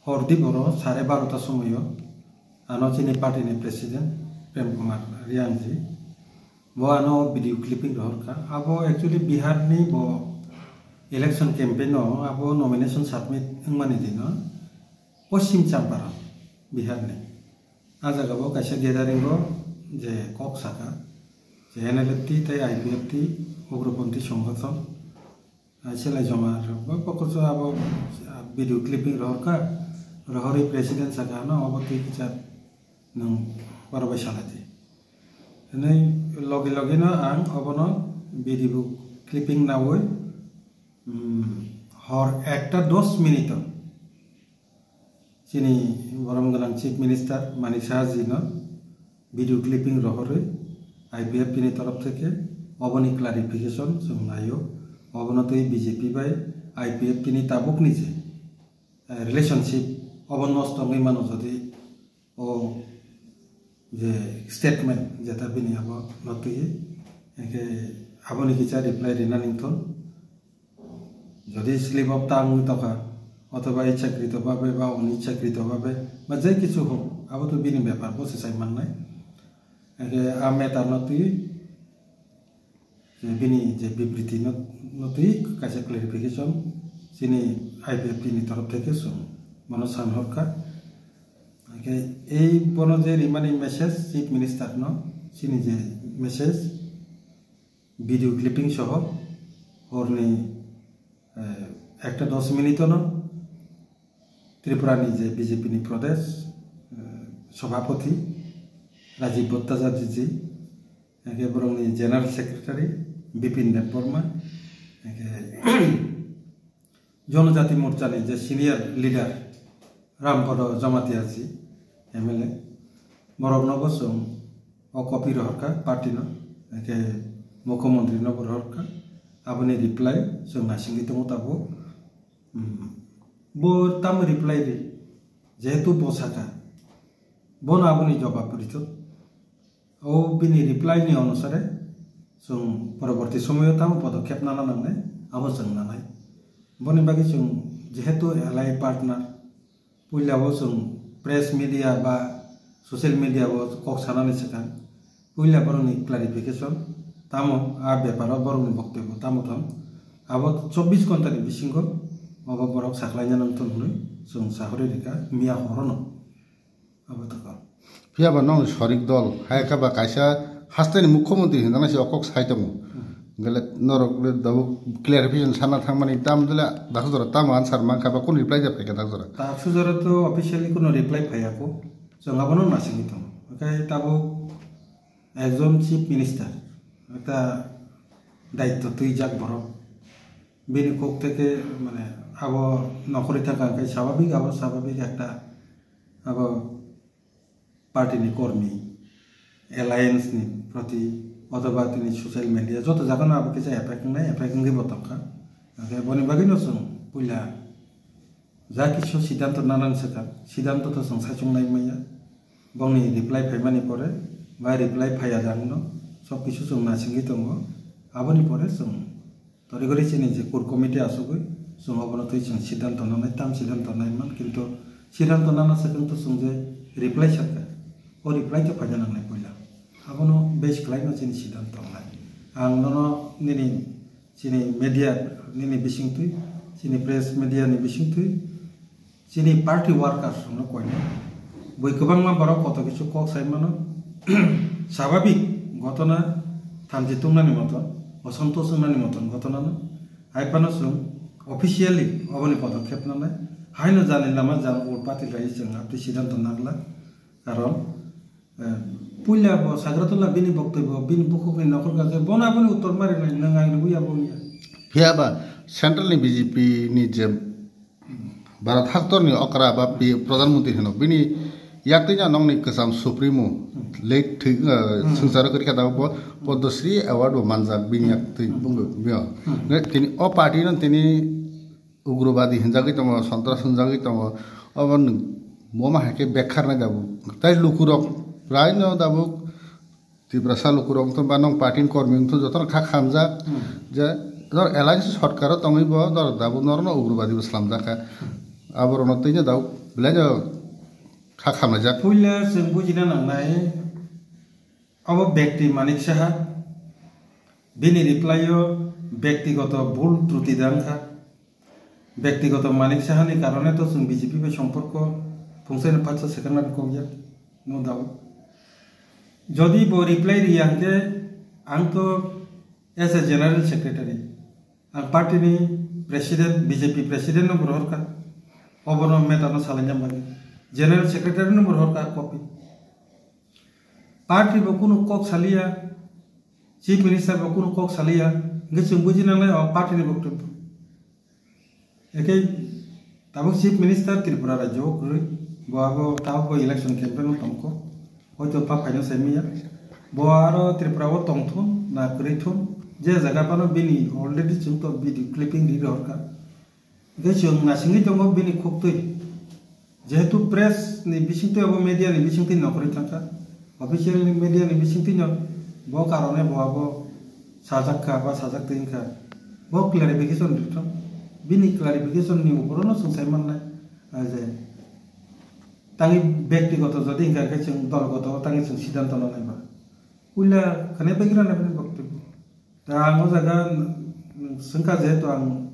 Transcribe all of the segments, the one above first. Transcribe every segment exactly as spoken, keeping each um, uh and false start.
Hor di boro sare barota somoio ano chini party ni president Prem Kumar Riangji bo ano video clipping rohorkha. Abo actually Bihar ni bo election campaign o abo nomination submit wngmani dino Poschim Champaran, Bihar ni. A jaga bo kaisa gathering o je kok saka je N L F T tei I P F T ugroponthi songothon. Selai joma rok bo pokoso abo video clipping rohorkha, rohorwi president saka ano obo twi kichar nwng oro bai salai di. Hwnwi logi logi no ang obono video clipping nawi, um, hor ekta dos minute o chini borom gwnang Chief Minister Manik Saha ji no video clipping rohorwi I P F T ni torof theke oboni clarification chwng naio. Obono twi B J P bai I P F T ni tabukni je, eh, relationship obo nosto wngwi mano jodi o je statement jeta bini abo no twi, hwnkhe aboni kisa reply rinani thun. Jodi slip of tongue wngwi tongkha, othoba ichchakrito bhabe ba onichchakrito bhabe ba je kichu hok, abo to bini bepar, bo se sai mannai. Hwnkhe a matter no twi, je bini je bibriti no, no twi kaisa clarification chini I P F T ni torof theke chwng bono san horkha. Hwnkhe ei bono je rimani message Chief Minister no, chini je message, video clipping soho horni, eh, ekta dos minute no Tripura ni je B J P ni Pradesh, eh, Sabhapati Rajiv Bhattacharya ji, hwnkhe borokni General Secretary Bipin Debbarma, hwnkhe Jonojati Morcha ni je senior leader Rampada Jamatia ji, M L A, borok no bo chwng o copy rohorkha party no, hwnkhe Mukhyamantri no bo rohorkha, aboni reply chwng naisingwi tongo tabuk. Hmm. Bo tamo reply ri, jehetu bo saka, bono aboni jobab rithok. O bini reply ni onusare chwng poroborti somoyo tamo podokkhep nana nangnai, abo chwng nanai. Boni bagwi chwng jehetu allied partner, puila o chwng press media ba social media o kok sanani swkang, puila borokni clarification tamo, a beparo borokni boktobyo tamo thang, abo chobbish ghontani bisingo obo borok saklaina nang thung hwnwi chwng sahori rikha miya horono. Abo to kok. Phiya ba nong sorik dol, hai kha ba kaisa hasteni mukhyamantri hinjana se o kok sai tongo. Hmm. Gele norok le dabu clarification sana thangmani tam dole dakjora tamo answer mankha ba kun reply ja phaikha dakjora. Dakjora to officially kuno reply phaiya ko. Chwng abono nasingwi tongo. Okai tabuk ekjon chief minister, ekta daitto twijak borok. Bini kok theke mane abo nokori thangkha hwnkhe swabhabik, abo swabhabik ekta abo party ni kormi, alliance ni proti, othoba tini social media joto jagano abo kisa effect wngnai, effect wngwi bo tongkha. Hwnkhe boni bagwino chwng puila ja kisu siddhanto nanani swkang, siddhanto to chwng saichung nai manya. Bongni reply phaimani pore, bai reply phaiya jangno, sob kisu chwng naisingwi tongo. Aboni pore chwng Tori gori chini je core committee asugwi chwng obono twi chwng siddhanto nanai, tam siddhanto nai man, kintu siddhanto nana swkang to chwng je reply sakha, o reply to phaina nangnai puila. Abono base khlaino chini siddhanto wngnai. Ang nono nini chini media nini bisingtwi, chini press media ni bisingtwi, chini party workers rokno koinai. Bui kwbangma borok koto kisu kok sai mano. Swabhabik ghotona thamchi tungnani moton, osontosh wngnani moton ghotona no. Hai phano chwng officially oboni podokkhep nanai. Haino jani lama jang ur patil rai chwng abdi siddhanto nagla. Karon, eh, puila bo Sagratula bini boktobyo, bini bukhukni nokhor kaje, bono aboni uttor marinai, nwng ang rwui abo wngya. Phiya ba central ni B J P ni je Bharat haktorni okra ba pi-, Pradhan Mantri hino, bini yaktwino nokni kwcham Supremo, late thwi, eh, swngcharo kwrwi kha tabuk bo Padma Shri Award bo manjak bini yaktwi bungwi, bini. Tini o party no tini ugrobadi hinjagwi tongo, sontras hinjagwi tongo, obo nwng bo ma hai khe bekharnai tabuk. Tai lukurok raino tabuk Tiprasa lukurok wngtong ba nong party ni kormi wngtong jotono kha khamjak je nor alliance sorkar o tongwi bo nor dabu norno ugrobadi bo slamjak kha. Aborokno twino dabu Belai no kha khamlaijak. Puila chwng bujina nangnai, abo bekti Manik Saha, bini reply o bektigoto bhul truti da wngkha. Bektigoto Manik Saha ni karone to chwng B J P bai somporko phungsaino patsa sekarnani kokya, no doubt. Jodi bo reply riya hwnkhe, ang to as a general secretary, ang party ni president, B J P president no bo rohorkha, obono meta no salaina bagwi, general secretary no bo rohorkha copy. Party bo kunu kok saliya, chief minister bo kunu kok saliya, hwnkhe chwng buji nangnai o party ni boktobyo. Ekhe tabuk chief minister Tripura rajyo o kwrwi, bo abo tabuk bo election campaign o tongkho, hoito pa phaino sai manya. Bo aro Tripura o tongthun na kwrwithun, je jaga phano bini already chwng to video clipping ri rohorkha. Hwnkhe chwng nasingwi tongo bini khuktwi. Jehetu press ni bisingtwi abo media ni bisingtwi nokhorwi thangkha, official ni media ni bisingtwi no bo karone bo abo sajak kha ba sajak twi wngkha. Bo clarification rwthok. Bini clarification ni uporo no chwng sai mannai, ah, je tangwi bektigoto jodi wngkha khe chwng dolgoto tangwi chwng siddhanto lanai ba. Puila khwnai bai gira nai bini boktobyo. Da ang o jaga, mm, swngkha jehetu ang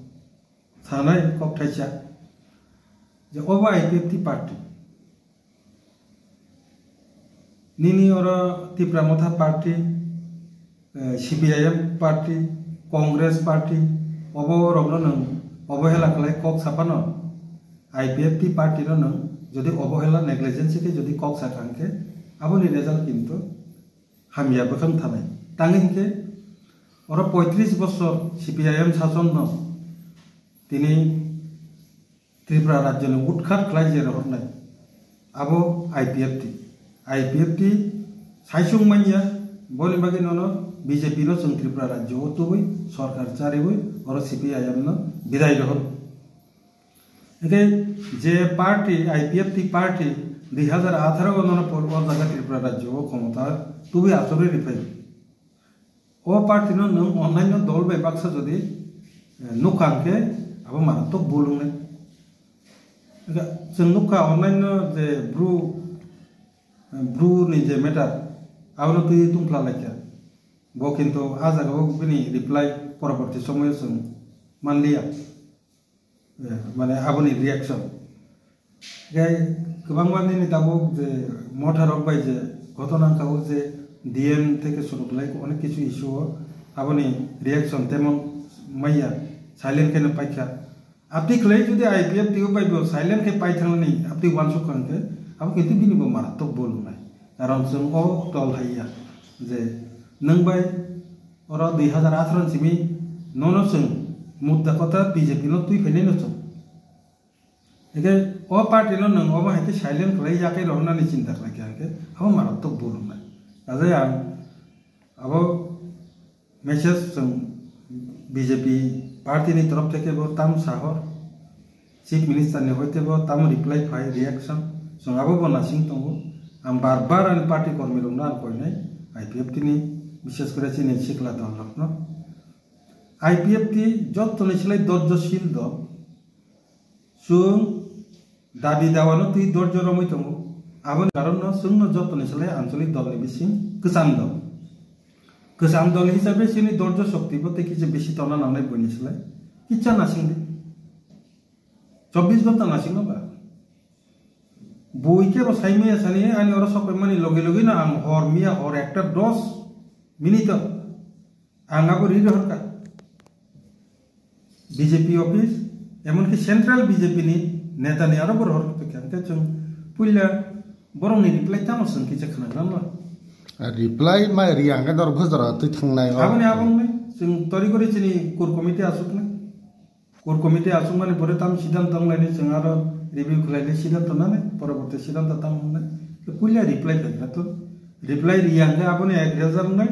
sanai kok thaisa je obo I P F T party. Nini oro Tipra Motha party, eh, C P I M party, Congress party, obo rokno nwng obohela khlai kok saphano I P F T party no nwng jodi obohela negligence khe jodi kok sakha hwnkhe aboni result kintu hamya bwkhang thanai. Tangwi hwnkhe oro poitris bosor C P I M sasonno tini Tripura rajyoni utkhat khlai je rohornai abo I P F T. I P F T saisung manya, boni bagwi nono B J P no chwng Tripura rajyo o tubui sorkar chariui oro C P I M no bidai rohor. Hwnkhe je party, I P F T party dui hazar atharo o nono por o jaga Tripura rajyo o khomota tubui achugwi rwphai. O party no nwng onnaino dol bai baksa jodi, eh, nukha hwnkhe abo maratok bul wngnai. Hwnkhe chwng nukha onnaino je bru, eh, bru ni je matter, abono twi tungphla laikha. Bo kintu a jaga o bini reply poroborti somoyo chwng manliya. Eh, mane aboni reaction. Gai kwbangma nini tabuk je motharok bai je ghotona wngkha o je D M theke suru khlai onek kichu issue o aboni reaction temon maya silent khe no paikha. Abdi khlai jodi I P F T o bai bo silent khe paithangnani abdi uansuk kha hwnkhe abo kintu bini bo maratok bol wngnai. Karon chwng o tol haiya je nwng bai oro dui hazar atharo ni simi nono chwng mudda kotha B J P no twi phainai no chwng. Hingke o party no nwng omo hai khe silent khlai ya khe rohornani chinta khlai kha hingke abo maratok bul wngnai. Ajai ang abo message chwng B J P party ni torof theke bo tam sahor, Chief Minister ni hoite bo tam reply phai, reaction chwng abo bo nasing tongo. Ang bar bar ani party kormi rokno ang koinai, I P F T ni, bishes kore chini sikla dol rokno. I P F T jotoni silai dorjo sil dol. Chwng dabi dawano twi dorjo romwi tongo. Aboni karonno chwngno jotoni silai anchalik dolni bising kwcham dol. Kwcham dol hisabe chini dorjo shokti bo tei kisa bisi tongna nangnai buini silai. Kicha nasingdi. Chobbish ghonta nasingno ba. Bui kebo saimaya sani ani oro sokphaimani loge loge no ang hor miya hor ekta dos minute o ang abo ri rohorkha. B J P office, emonki central B J P ni neta ni aro bo rohor kha. Hingke chwng puila borokni reply tamo chwng kisa khwnagrang no. Reply ma ri ang khe norok bwsajora twi thangnai o. Aboni abong ni chwng tori gori chini core committee aswk nai. Core committee achukmani pore tam siddhanto wnglainai chwng aro review khlainai siddhanto nanai, poroborti siddhanto tam wngnai. Puila reply phaikha to, reply riya hwnkhe aboni ek result wngnai,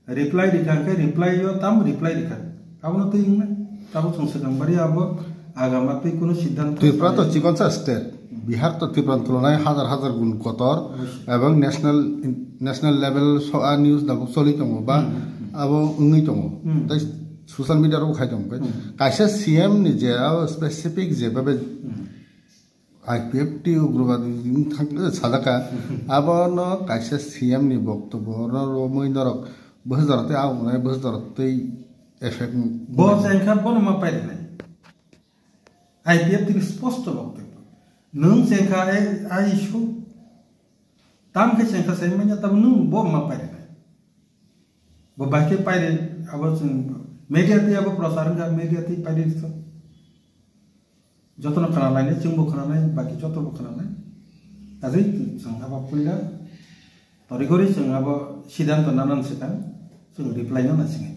reply rikha hwnkhe reply o tam reply rikha, abono twi wngnai. Tabuk chwng swkang bari abo agama twi kunu siddhanto Tripura to sanai. Chikonsa state, Bihar to Tripura ni tulonai hajar hajar gun kotor, Obviously. Ebong national, national level so a news tabuk choli tongo ba Hmm, hmm, hmm. Abo wngwi tongo. Hmm. Tei social media rok khai tong khe Hmm. Kaisa C M ni je abo specific je babe Hmm. I P F T ugrobadi wng thang-, sajaka. Abono kaisa C M ni boktobo, oro romwi norok bwsajorok tei abono bwsajorok tei effect. Bo chengkha bono ma pairinai. I P F T ni sposto boktobo. Nwng chengkha ai, ai issue. Tam khe chengkha sai manya, tamo nwng bo ma pairinai. Bo bai khe pairi, abo chwng media twi abo prochar wngkha, media twi pairi rwkha. Jotono khna lainai, chwngbo khna nai, baki jotobo khna nai. Ajai chwng abo puila tori gori chwng abo siddhanto nanan swkang, chwng reply no naisingwi.